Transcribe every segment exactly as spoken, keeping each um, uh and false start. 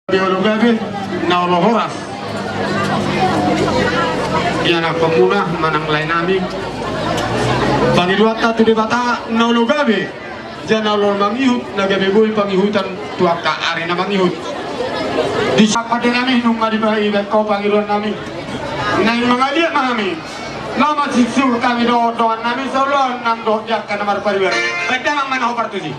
Gabe na olo horas. Ianakhonmuna manang laenami, pangidoanta tu Debata na olo gabe, jala na olo mangihut, na gabe boi pangihutan tu angka ari na mangihut. Di sahat nami nunga dibahen ho pangidoannami. Naeng mangaliat ma hami. Laho masirsir hami dohot dongannami saulaon nang dohot di angka na marpariban. Baen damang ma na hombar tusi.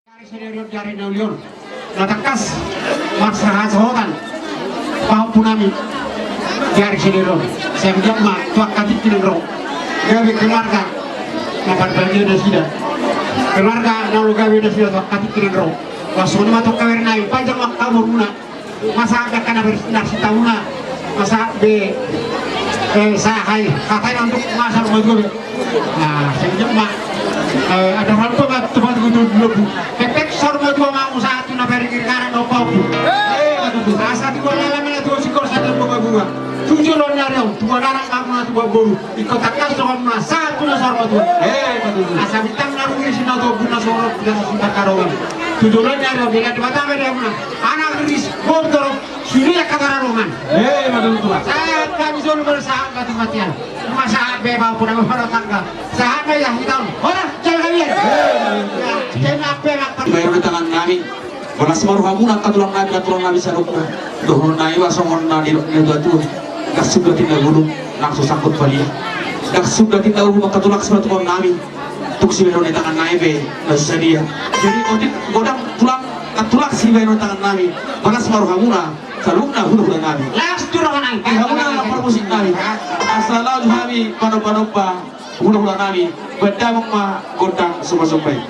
Jari sadari on, jari na uli on. Na tangkas marhasohotan pahompunami. Jari sadari on, sai hujalo ma tu angka tingki na naeng ro. Gabe keluarga na marbadia nasida, keluarga na olo gabe nasida tu angka tingki na naeng ro. Laos songon i ma tu angka bere nai, panjang ma angka umurmuna. Masa angka na ber-, na sitauna, masa be, eh, sa-, hai, hatai na unduk masa rumah tua be. Nah, sehingga ma, eh, ada orang tua ma tu batu tu lobu. Pepek sor ma tua ma usaha tu na beri kiri kanan opa opu. Eh, betul. Asa tu gua lala mena tua sikor satu bunga bunga. Tujuh lon nyari au, tua lalang kamu na tua boru. Ingkon tangkas donganmuna sahat tu na saur matua. Eh, ima tutu. Asa bintang na rumiris na tobu na sorot di atas bintang karongan. Tu joloan ni ari on, denggan Debata ma di hamuna. Anak riris, boru torop, sude angka tararongan. Eh, ima tutu. Sahat. Kami solu molo sahat mati-matian. Masa be mau puna molo tangga. Sahat ma ya hita. Ora, jangan kalian. Ya, jangan apa yang akan. Baru tangan kami. Balas ma rohamuna angka tulang nami, angka tulang nami saluhutna. Dohonon nami ma songon na nidok ni natua-tua. Ndang suda tinda gulung nang so sangkut palia. Ndang suda tinda gulung angka tulang saluhutna nami. Tung sibahenon ni tangan nami pe na sadia. Jadi otik godang tulang, angka tulang sibahenon ni tangan nami. Balas ma rohamuna saluhutna hula-hula nami. Las tu roha nami. Di hamuna parmusik nami. Asa laho hami panomba-nomba. Hula-hula nami, baen damang ma gondang somba-somba i.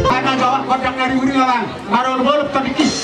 Mana jawab kodang dari uri, Bang? Marolop-olop tapi kis.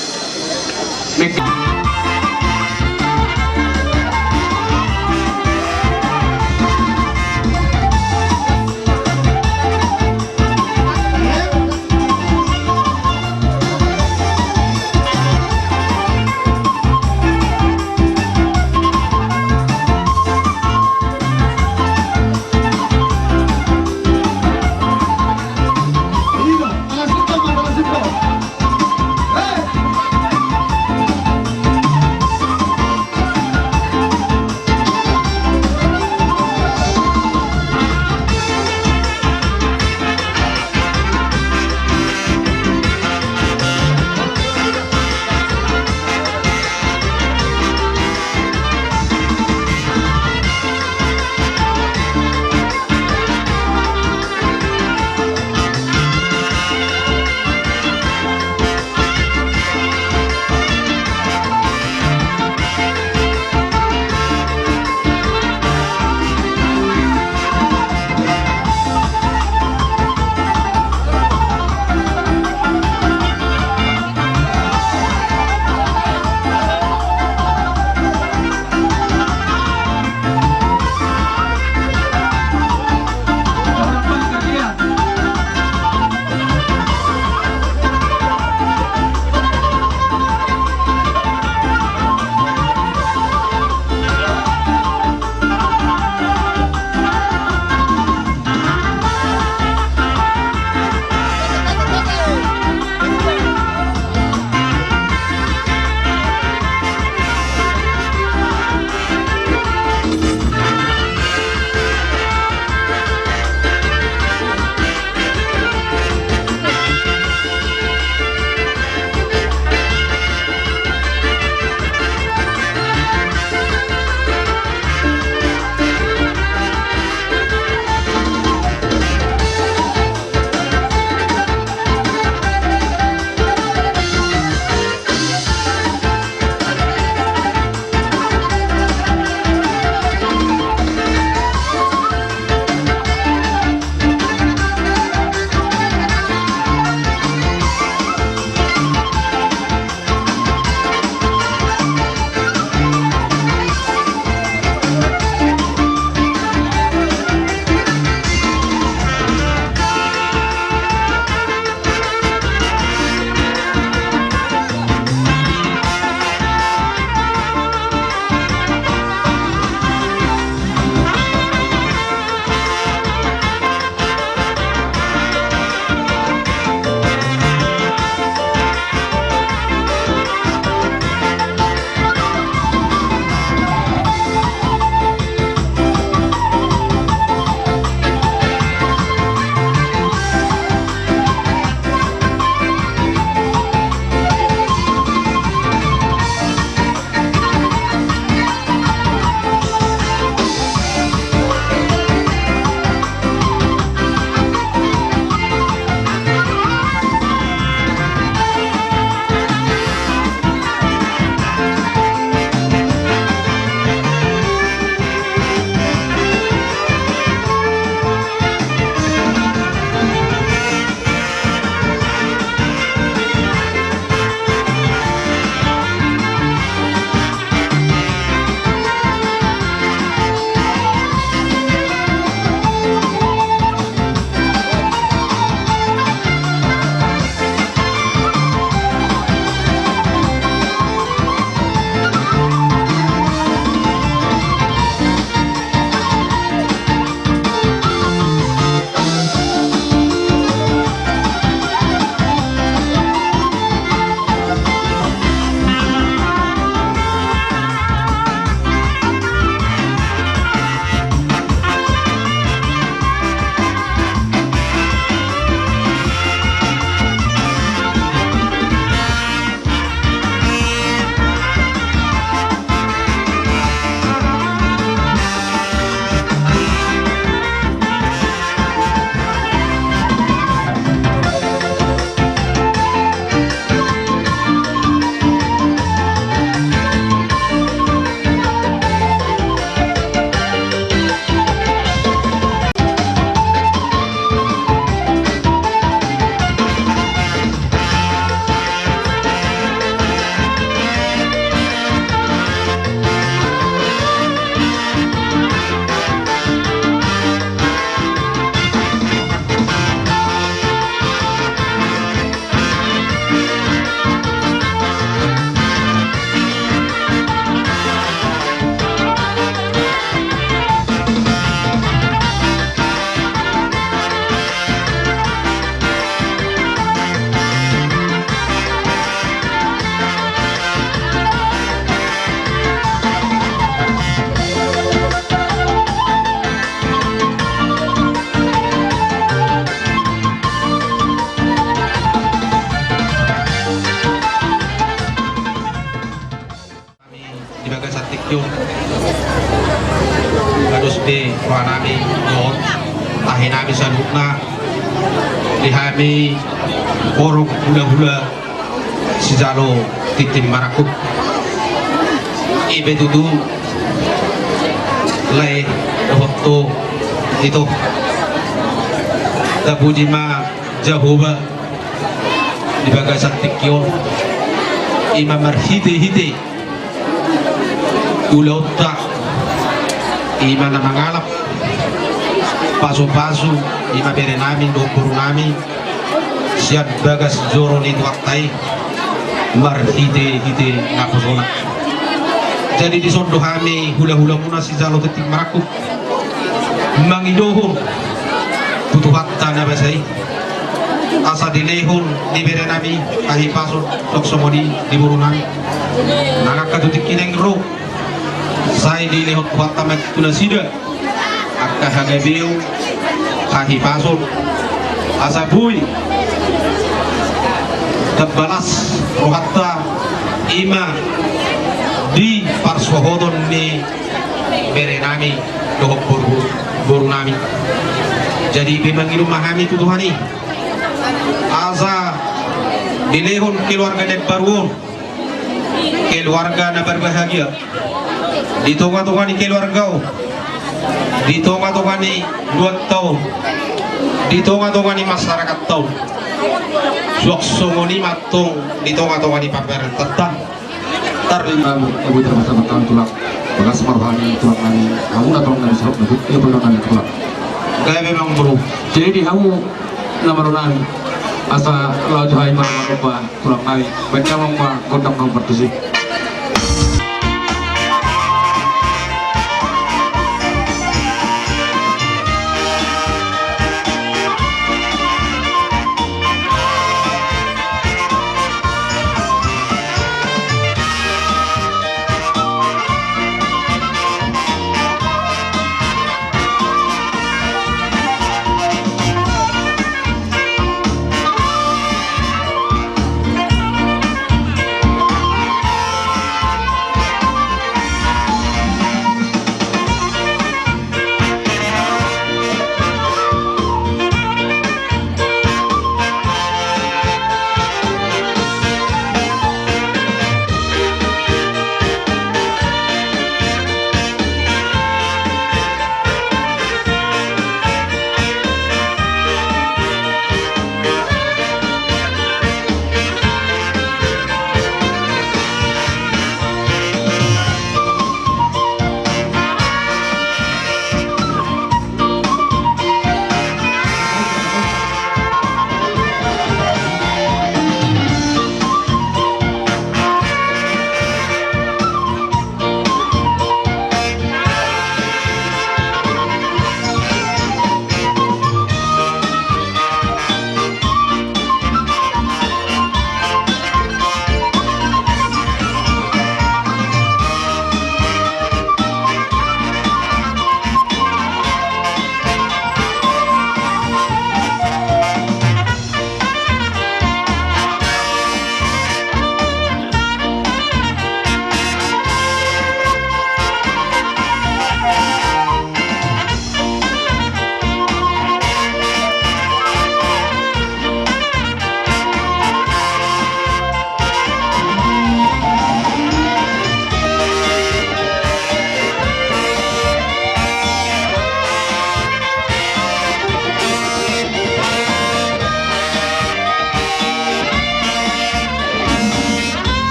Ados be roha nami dohot tahi nami saluhutna di hami borok hulahula sijalo tintin marangkup. I pe tutu lae dohot ito, tapuji ma Jahowa di bagasan tingki on, i ma marhitehite ulaonta, i ma na mangalap pasupasu i ma bere nami dohot boru nami sian bagas joro ni Tuhanta i marhitehite naposona. Jadi dison do hami hulahulamuna sijalo tintin marangkup mangidohon tu Tuhanta na basa i asa dilehon di bere nami hahipason, songon i di boru nami. Nang angka tu tingki na naeng ro sai dilehon Tuhanta ma tu nasida angka hagabeon, hahipason, asa boi tambalas rohanta i ma di parsohoton ni bere nami dohot boru, boru nami. Jadi i pe mangido ma hami tu Tuhan i asa dilehon keluarga na imbaru on keluarga na berbahagia di tongatonga ni keluarga on, di tongatonga ni luatta on, di tongatonga ni masyarakatta on. Suang songon i ma antong di tongatonga ni pamarentanta. Tarlima. Abu, abu, terpaksa bertahan tulang. Bagas ma roha ni tulang nami, hamu na tulang nami, sahut na tulang nami, tulang. Gabe ma amang boru. Jadi hamu na marnami, asa laho tu hami marlomba tulang nami. Baen damang ma gondang na partusi.